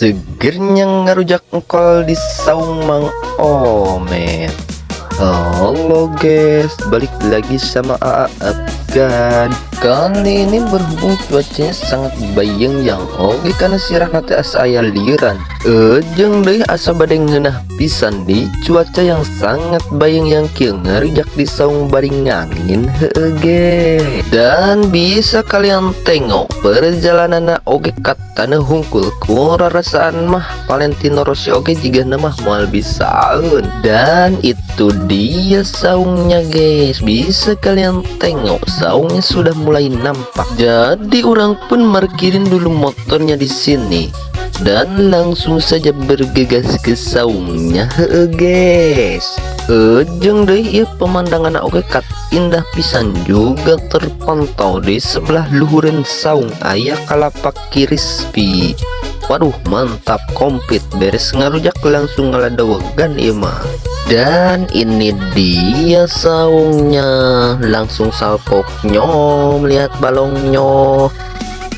Segernya ngarujak engkol di saung Mang Omet. Halo guys, balik lagi sama AA Afgan. Kali ini berhubung cuacanya sangat bayeng yang oke karena sirah teh asa aya liran. Ejeng deui asa bade ngeunah pisan di cuaca yang sangat bayeng yang kieu ngarujak di saung bari ngangin, heueuh ge. Dan bisa kalian tengok perjalanan oge ka taneuh hungkul, ku rarasaan mah Valentino Rossi oge jiga mah moal bisaeun. Dan itu dia saungnya, guys, bisa kalian tengok saungnya sudah mulai nampak. Jadi urang pun parkirin dulu motornya di sini dan langsung saja bergegas ke saungnya, heueuh guys. Ejeng deui ieu pemandangan oge kat indah pisan, juga terpantau di sebelah luhureun saung aya kalapa crispy. Waduh, mantap, komplit, beres ngarujak langsung ngaladewegan ieu mah. Dan ini dia saungnya, langsung salpoknya melihat balongnya.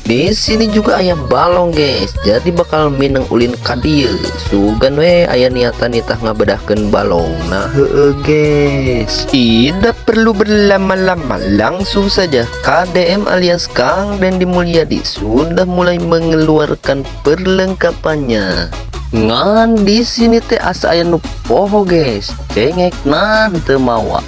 Di sini juga aya balong, guys, jadi bakal mineng ulin ka dieu. Sugan we aya niatan nitah ngabedahkeun balong. Nah, heueuh guys, tidak perlu berlama-lama, langsung saja KDM alias Kang Dendi Mulyadi sudah mulai mengeluarkan perlengkapannya. Ngan di sini teh asa aya nu poho, guys, cengek nah teu mawa.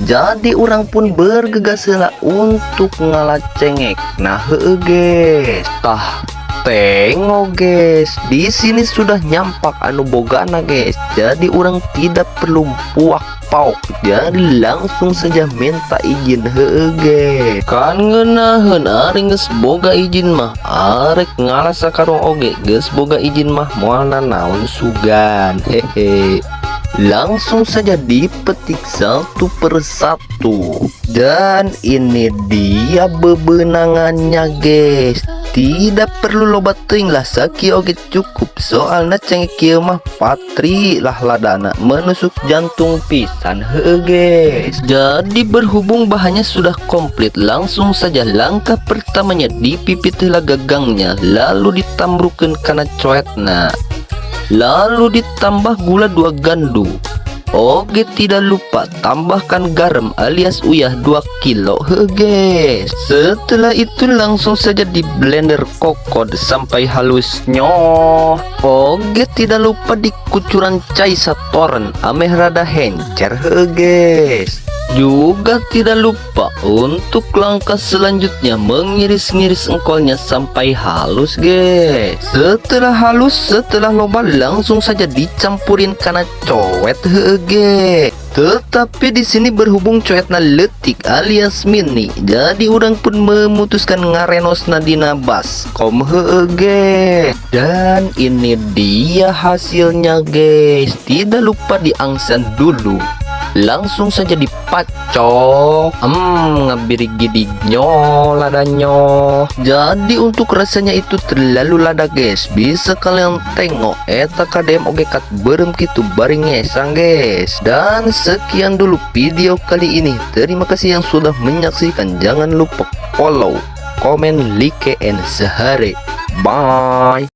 Jadi urang pun bergegas heula untuk ngala cengek. Nah, heueuh guys, tah tengok guys, di sini sudah nyampak anu bogana, guys. Jadi urang tidak perlu puak pauk, jadi langsung saja minta izin, heueuh guys. Kan ngeunaheun ari geus boga izin mah, arek ngala sakarung oge geus boga izin mah moal nanaon sugan, hehe. Langsung saja dipetik satu persatu. Dan ini dia bebenangannya, guys. Tidak perlu loba teuing lah, sakieu oge cukup, soalna cengek kieu mah patri lah ladana, menusuk jantung pisan, heueuh guys. Jadi berhubung bahannya sudah komplit, langsung saja langkah pertamanya dipipit heula gagangnya, lalu ditambrukeun kana coetna, lalu ditambah gula 2 gandu. Oke, tidak lupa tambahkan garam alias uyah 2 kilo, he guys. Setelah itu langsung saja di blender kokod sampai halusnya. Oke, tidak lupa dikucuran cai satoren ameh rada hencer, he guys. Juga tidak lupa untuk langkah selanjutnya mengiris-ngiris engkolnya sampai halus, guys. Setelah halus, setelah loba, langsung saja dicampurin kana coet, heueuh guys. Tetapi di sini berhubung coetna letik alias mini, jadi urang pun memutuskan ngarenosna dina baskom, heueuh guys. Dan ini dia hasilnya, guys. Tidak lupa diangsan dulu, langsung saja dipacok, ngabirigidignya ladanya. Jadi untuk rasanya itu terlalu lada, guys. Bisa kalian tengok eta KDM oge kat berem kitu bari ngesang, guys. Dan sekian dulu video kali ini. Terima kasih yang sudah menyaksikan. Jangan lupa follow, comment, like, and share. Bye.